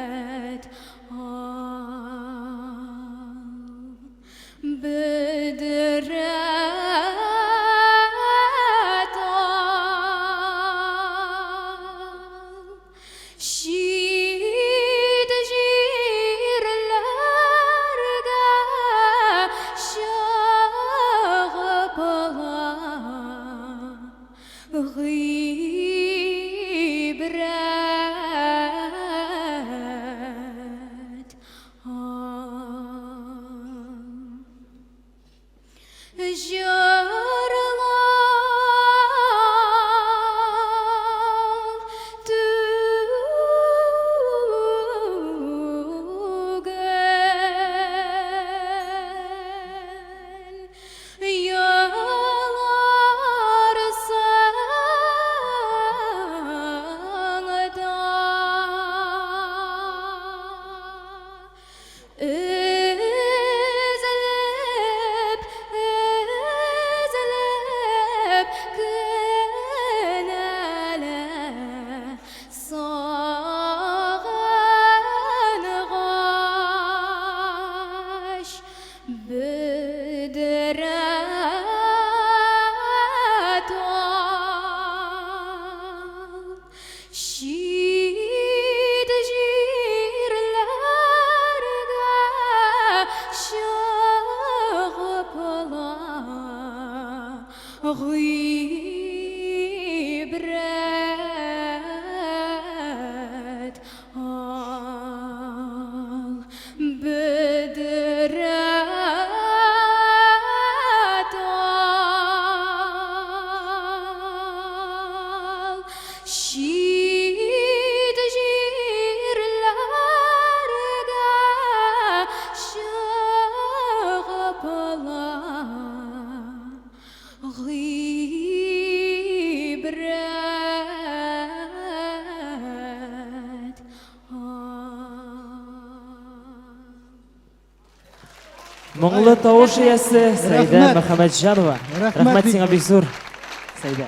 Гыйбрәт ал. Бөдрәт ал. Чит җирләргә чыгып ала гыйбрәт ал. Җырлау түгел, еларсың да. Өзелеп, өзелеп кенәлә сагынгач бөдрә тал. Чит җирләргә чыгып ала гыйбрәт ал, бөдрә тал. Чит җирләргә чыгып ала гыйбрәт ал. Моңлы тавыш иясе Сәйдә Рәхмәт. Мөхәммәтҗанова. Рәхмәт Рәхмәт бик сиңа бик зур, Сәйдә.